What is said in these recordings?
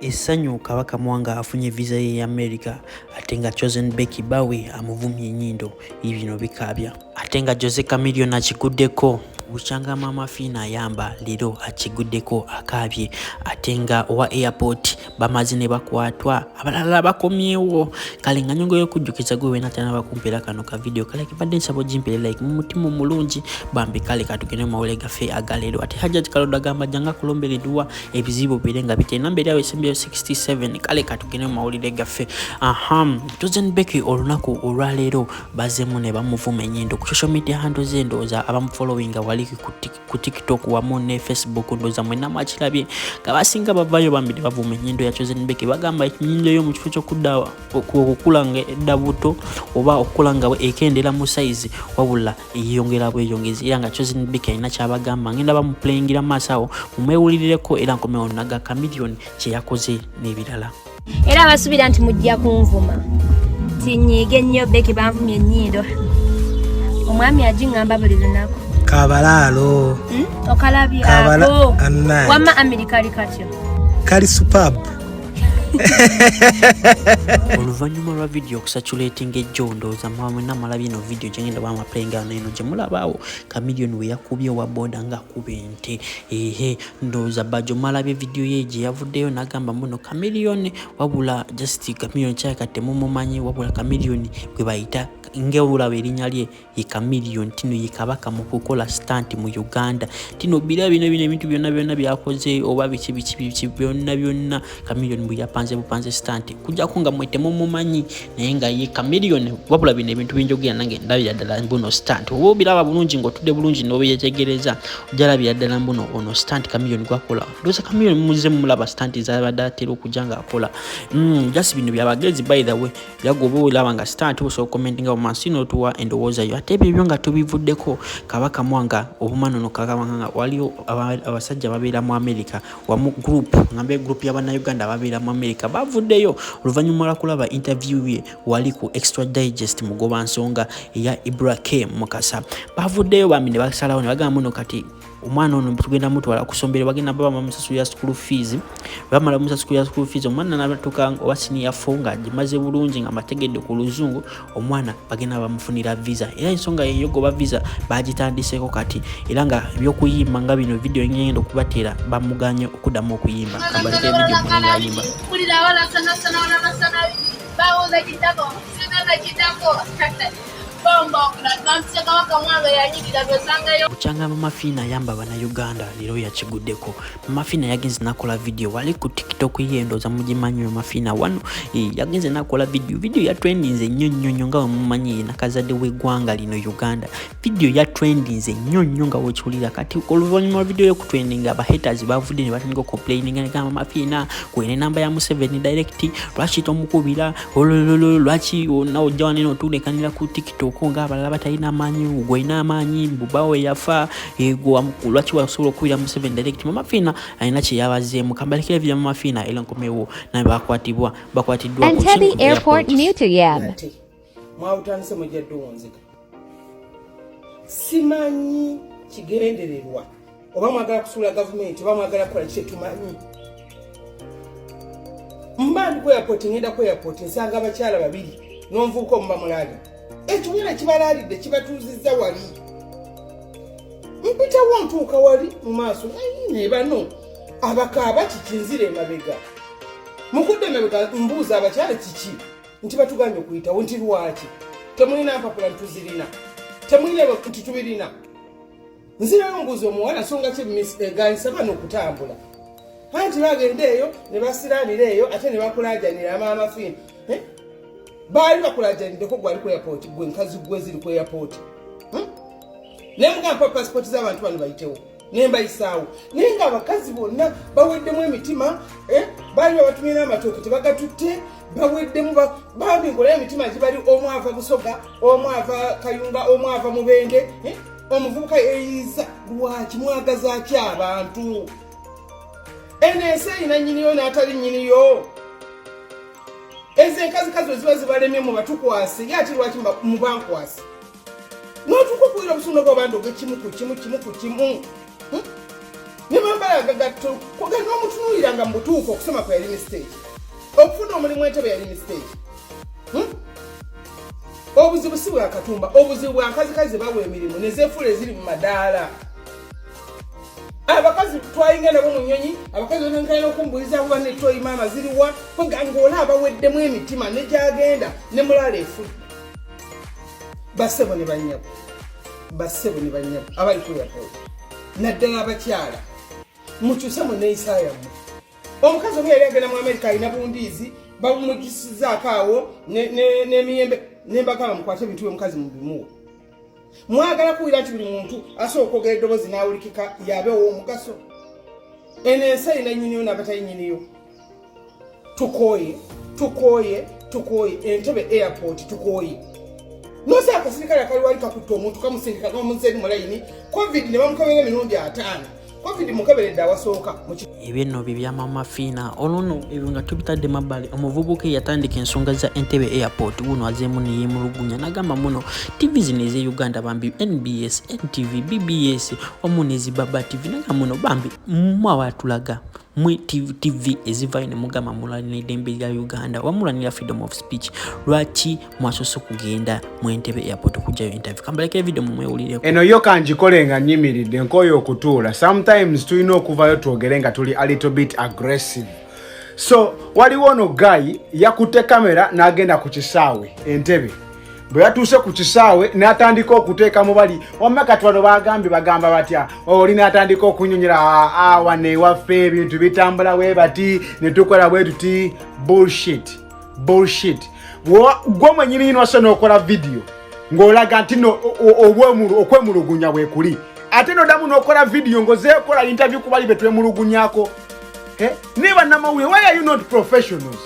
Essanyu, Kabaka Mwanga afunye visa ye ya America, ate nga Chosen Becky bawe amuvumye ennyindo. Bino bikaabya, ate nga Jose Chameleone akiguddeko. Bukyanga Maama Fiina ayamba leero akiguddeko, akaabye, ate nga owa airport bamaze ne bakwatwa, abalala bakomyewo. Kale nga nyongeyo okujjukiza gwe wena tanaba kumpeera kano ka video, kale kibadde nsaba ogimpere like mu mutima omulungi bambi. Kale katugende mu mawulire gaffe agaleero. Ate Hajjat Kalodo agamba janga kulombera edduwa, ebizibu bire nga bitya. Enamba eri awo esembyeyo 67. Kale katugende mu mawulire gaffe. Aham, Chosen Becky olunaku olwaleero bazeemu ne bamuvuma ennyindo ku social media handle ze. Ndowooza abamufollowinga wali ku TikTok wamu ne Facebook, ndowooza mwenna mwakirabye nga basinga bavayo bambi ne bavuma ennyindo ya Chosen Becky. Bagamba ennyindo yo mu kifo ky'okudda okukula nga edda buto oba okukula nga ekendera mu size, wabula eyongera bweyongezi. Era nga Chosen Becky alina kyabagamba, ngenda bamuplayingira maaso awo mumwewulirireko, era nkomewo naga Chameleone kye yakoze n'ebirala. Era abasuubira nti mujja kunvuma tinyiige nnyo. Becky banvumye ennyindo, omwami agiŋŋamba buli lunaku. Kabalaalo. Okalabyako? Annaye. Wamma Amerika ali katyo. Kali superb. Oluvannyuma lwa vidiyo okucirculatinga ejjo, ndowooza mwamwena mwalabye eno vidiyo gyengenda bamaplayinga eno gye mulabaawo Chameleone we yakubye owa boda ng'akuba ente. Ehe, ndowooza Bajo mwalabye vidiyo ye gye yavuddeyo n'agamba muno Chameleone, wabula just Chameleone kyaleka temumumanyi, wabula Chameleone gwe bayita ng'olaba erinnya lye ye Chameleone, tino ye kabaka mu kukola stunt mu Uganda. Tino bira bino bino ebintu byonna byonna byakoze oba biki biki biki byonna byonna, Chameleone bwe yapanze bupanze stunt, kujjako nga mwe temumumanyi, naye nga ye Chameleone. Wabula bino ebintu binjogera nange ndabira ddala mbuno stunt. Oba obiraba bulungi ng'otudde bulungi n'obyetegereza, ojalabira ddala mbuno ono stunt Chameleone gwakola. Ndowooza Chameleone muzze mumulaba stunt zabadde atera okujja ng'akola. Just bino byabagezi. By the way, yagoba olaba nga stunt, osobola commentinga mu maaso n'otuwa endowooza yo. Ate ebyo byo nga tubivuddeko, Kabaka Mwanga obumanono Kabaka Mwanga, waliwo abasajja babeera mu America wamu group, ngambe group y'Abannayuganda ababeera mu America, bavuddeyo oluvannyuma lwakulaba interview ye wali ku Extra Digest mugoba nsonga eya Ibra K Mukasa. Bavuddeyo bambi ne basalawo ne bagamba muno kati omwana ono tugenda mutwala kusombere, bagenda baba bamusasulira school fees. Bamala musasulira school fees, omwana nabatuka oba senior 4 nga agimaze bulungi nga mategedde ku luzungu, omwana bagenda bamufunira visa. Era ensonga yeyogoba visa bagitandiseko kati, era nga ebyokuyimba nga bino video ngenda okubateera bamuganye okuddamu okuyimba. Kabaleke video mune ngayimba. Mpulira walasanasana walamasana bawoza kitako sinaza kitako bomba Kabaka Mwanga yanyigira lwesangayo. Bukyanga Mama Fiina ayamba Abannayuganda leero yakiguddeko. Mama Fiina yagenze nakola vidiyo wali ku TikTok ye, ndowooza mugimanyi Mama Fiina wano. Yagenze nakola vidiyo, vidiyo ya trendinze nnyo nnyo nnyo. Nga wemumanyi ye nakazadde w'eggwanga lino Uganda, vidiyo ya trendinze nnyo nnyo nga wekiwulira. Kati oluvannyuma lwa vidiyo yokutrendinga, abahaters bavudde ne batandika ocomplaininga negamba, "Mama Fiina, kwene enamba ya Museveni direct, lwaki tomukubira? Olololo, lwaki nawe ojja wanene otulekanira ku TikTok ng'abalala batalina amaanyi? Gwolina amaanyi, mbubawe yafa, lwaki wasobola okubira Museveni direct?" Mama Fiina alina kyeyabazeemu. Kambalekera vya Mama Fiina, era nkomewo naye bakwatibwa, bakwatiddwa ku Entebbe Kintu Airport Newtoyab. Ate mwawutandise mujja dduwunzika, simanyi kigendererwa oba mwagala kusuula gavumenti oba mwagala kukola kyetumanyi. Mba ndi ku airport, ngenda ku airport, nsanga abakyala babiri n'omuvubuka omu bamulaalidde, ekiwera kibalaalidde, kibatuuzizza wali. Mpitawo ntuuka wali mu maaso ne bano abakaaba kiki? Nzira emabega, mukudde emabega mbuuza abakyala kiki, nti batugambye okuyitawo. Nti lwaki temulina mpapula? Ntuzirina. Temulina? Nti tubirina. Nzirayo mbuuza omuwala nsonga ki eganyisa bano okutambula? Anti bagenda eyo ne basiraanira eyo, ate ne bakulajanira Maama Fiina. Eh? Baali bakulajaniddeko gwali ku airport, gwe nkazi gwe ziri ku airport. Naye mugamba pasipoti z'abantu bano bayitewo, nembayisaawo, naye nga abakazi bonna baweddemu emitima, eh? Baali babatumye n'amatooke tebagatutte, baweddemu bambi ngolayo emitima gibali. Omu ava Busoga, omu ava Kayunga, omu ava Mubende, eh? Omuvubuka yeeyiza. Lwaki mwagazaaki abantu? Eno ensi erina nnyiniyo n'atali nnyiniyo. Ezo enkazikazi we ziba zibalemye mubatukwase, ye ate lwaki mubankwase? N'otuuka okuwira obusungu bw'abantu ogekimu ku kimu, kimu ku kimu. Ne bamba. N'ayambala agagatto kuga n'omutunuulira nga mu butuufu okusoma kwe yali mistake, okufuna omulimu Entebe yali mistake. Obuzibu si bwa Katumba, obuzibu bwa nkazikazi bawa emirimu nezeefuula eziri mu madaala. Abakazi twayinga nabo mu nnyonyi, abakazi batandika n'okumbuuliza kuba netoyi maama ziriwa, kwega ng'ola abaweddemu emitima ne gyagenda ne mulaala efudde. Bassebo ne bannyabo, bassebo ne bannyabo abali ku airport, naddala abakyala, mukyuse mu neeyisa yammwe. Omukazi omu yali agenda mu Amerika, alina bundiizi babumugisizaako awo n'emiyembe, nembagamba mukwate ebintu byomukazi mubimuwa. Mwagala kuwulira nti buli muntu asobola okwogera eddoboozi n'awulikika yabe ow'omugaso. Eno ensi erina nnyiniyo n'abatali nnyiniyo. Tukooye, tukooye, tukooye Entebe Airport, tukooye. Nosa akasirikale akali wali kakutta omuntu kamusindika kamuzeeri mu layini COVID ne bamukebera emirundi 50. COVID mukeberedde awasooka. Ebyo nno bye bya Mama Fiina. Olwo nno ebyo nga tubitadde mabbali, omuvubuka eyatandika ensonga za Entebe Airport wuno azeemu neyemulugunya n'agamba muno TV zino ez'e Uganda bambi, NBS, NTV, BBS wamu ne Zibaba TV, nagamba muno bambi mmwe abatulaga mwe TV ezivayo ne mugamba mulwanira eddembe lya Uganda, wamulwanira freedom of speech, lwaki mwasoose kugenda mu Entebe Airport okugyayo interview? Kambalekere video mumwewulireko. Eno yo kanjikole nga nyimiridde, nkooyo okutuula. Sometimes tulina okuvayo twogere nga tuli a little bit aggressive. So waliwo ono guy yakutte kamera n'agenda ku kisaawe Entebe. Bwe yatuuse ku kisaawe n'atandika okuteeka mu bali wamma kati wano bagambye bagamba batya, oli n'atandika okunyonyera wano ewaffe ebintu bitambula bwe bati ne tukola bwe tuti. Bullshit, bullshit. Gwe mwenyini nyini wase n'okola vidiyo ng'olaga nti no okwemulugunya bwe kuli, ate noddamu n'okola vidiyo ng'ozeekola interview ku bali be twemulugunyako. Eh? Ne bannamawulire, why are you not professionals?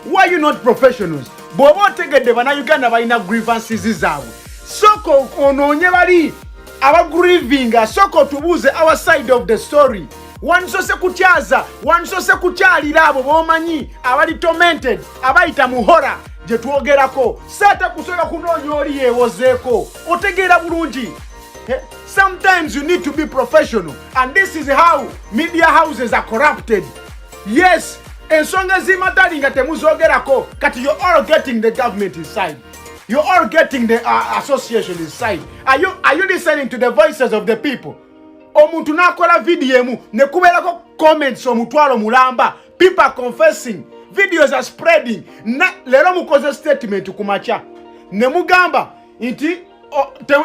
Why are you not professionals? Bw'oba otegedde bannayuganda balina grievances zaabwe, sooka onoonye bali abagrievinga, sooka otubuuze our side of the story. Wansose kutyaza, wansose kukyalira abo b'omanyi abali tormented, abayita muhora gye twogerako, si ate kusooka kunoonya oli yeewozeeko. Otegeera bulungi. Eh, sometimes you need to be professional, and this is how media houses are corrupted. Yes, ensonga ezimatali nga temuzoogerako. Kati you're all getting the government inside, you're all getting the association inside. Are you listening to the voices of the people? Omuntu n'akola vidiyo emu ne kubeerako comments 100,000. People are confessing, videos are spreading. Na leero mukoze statement ku makya ne mugamba nti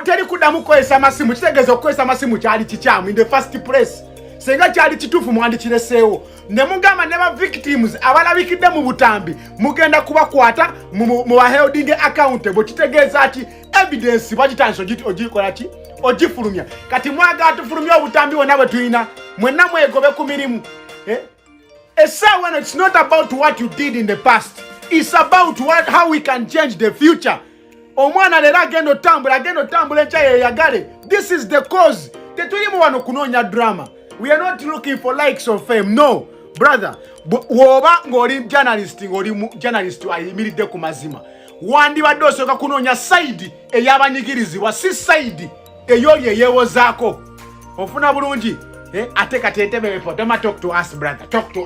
teri kuddamu kukozesa amasimu. Kitegeeza okukozesa amasimu kyali kikyamu in the first place. Singa kyali kituufu mwandikireseewo. Ne mugamba ne ba victims abalabikidde mu butambi mugenda kubakwata mubaholding accountable. Kitegeeza ki? Evidence bagitandise ogikola ki? Ogifulumya. Kati mwagala tufulumye obutambi bwonna bwe tulina, mwenna mwegobe ku mirimu, eh? Essaawa eno, it's not about what you did in the past, it's about how we can change the future. Omwana leero agenda otambula, agenda otambula enkya yeyagale. This is the cause. Tetulimu wano kunoonya drama. We are not looking for likes or fame. No, brother, bw'oba ng'oli journalist, ng'oli journalist ayimiridde ku mazima, wandibadde osooka kunoonya side ey'abanyigirizibwa, si side ey'oli eyeewozaako. Ofuna bulungi, eh? Ate kati Entebe, toma, talk to us, brother, talk to